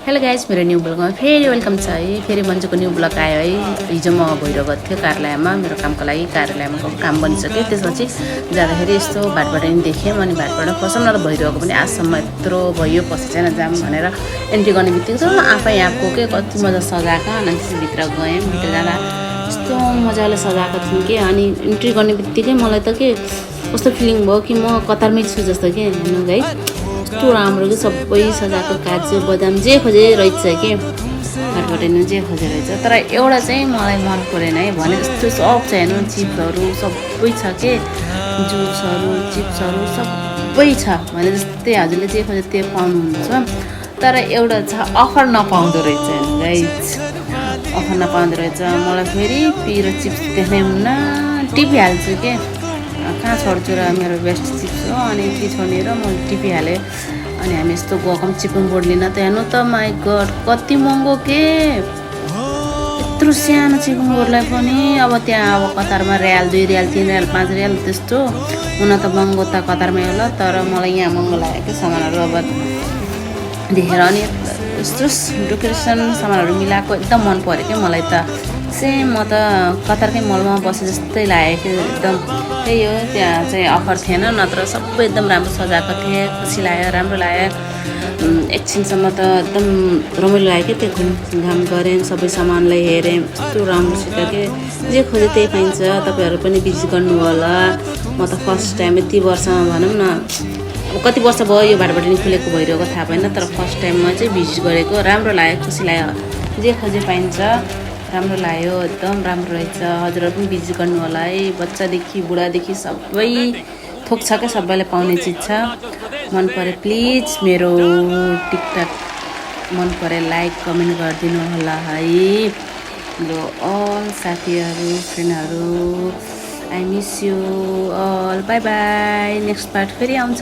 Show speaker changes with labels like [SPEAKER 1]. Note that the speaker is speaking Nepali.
[SPEAKER 1] हेलो गाइस, मेरो न्यू ब्लगमा फेरि वेलकम छ है। फेरि मन्जुको न्यू ब्लग आयो है। हिजो म भइरो गएको थियो कार्यालयमा, मेरो कामको लागि। कार्यालयमा काम बनिसक्यो, त्यसपछि जाँदाखेरि यस्तो भाटबाट नि देखेँ। अनि भाटबाट पसम न त भइरहेको पनि आजसम्म यत्रो भयो, पछि छैन जाम भनेर एन्ट्री गर्ने बित्तिकै त आफै आएको के कति मजा सजाएको। अनि त्यसभित्र गएँ, भित्र जाँदा यस्तो मजाले सजाएको थिएँ कि अनि एन्ट्री गर्ने बित्तिकै मलाई त के कस्तो फिलिङ भयो कि म कतारमै छु जस्तो के। हेर्नु गाइस, यस्तो राम्रो कि सबै सजाएको, काजु बदाम जे खोजे रहेछ कि घरबाट जे खोजे रहेछ। तर एउटा चाहिँ मलाई मन परेन है, भने जस्तो सब छ। हेर्नु चिप्सहरू सबै छ के, जुसहरू चिप्सहरू सबै छ, भने जस्तै हजुरले जे खोजे त्यो पाउनुहुन्छ। तर एउटा छ, अफर नपाउँदो रहेछ। हेर्नु गाइस, अफर नपाउँदो रहेछ। मलाई फेरि पिरो चिप्स देख्ने हुन्न, टिपिहाल्छु के, कहाँ छोड्छु र मेरो बेस्ट चिप्स हो। अनि के छोड्ने र मैले टिपिहालेँ। अनि हामी यस्तो गएको पनि चिप्नु बोर्ड लिन त हेर्नु त, माई गड कति महँगो के, यत्रो सानो चिप्नु बोर्डलाई पनि। अब त्यहाँ अब कतारमा रियाल 2 रियाल 3 रियाल 5 रियाल त्यस्तो हुन त महँगो त कतारमै होला। तर मलाई यहाँ महँगो लाग्यो कि सामानहरू अब देखेर। अनि यस्तो डेकोरेसन सामानहरू मिलाएको एकदम मन पऱ्यो क्या मलाई त। सेम म त कतारकै मलमा बसे जस्तै लाग्यो कि एकदम। त्यही हो, त्यहाँ चाहिँ अफर थिएन, नत्र सबै एकदम राम्रो सजाएको थिएँ। खुसी लाग्यो, राम्रो लाग्यो। एकछिनसम्म त एकदम रमाइलो लाग्यो कि त्यो घुमघाम गरेँ, सबै सामानलाई हेरेँ, यस्तो राम्रोसित के जे खोजे त्यही पाइन्छ। तपाईँहरू पनि भिजिट गर्नु होला। म त फर्स्ट टाइम यति वर्षमा भनौँ न, अब कति वर्ष भयो यो भाटबाट नि खुलेको भइरहेको थाहा भएन, तर फर्स्ट टाइममा चाहिँ भिजिट गरेको। राम्रो लाग्यो, खुसी लाग्यो, जे खोजे पाइन्छ, राम्रो लाग्यो, एकदम राम्रो रहेछ। हजुरहरू पनि भिजिट गर्नु होला है। बच्चादेखि बुढादेखि सबै थोक छ क्या, सबैले पाउने चिज छ। मन पऱ्यो प्लिज मेरो टिकटक मन पऱ्यो लाइक कमेन्ट गरिदिनु होला है। मेरो अल साथीहरू फ्रेन्डहरू, I miss you all. Bye bye. Next part फेरि आउँछ।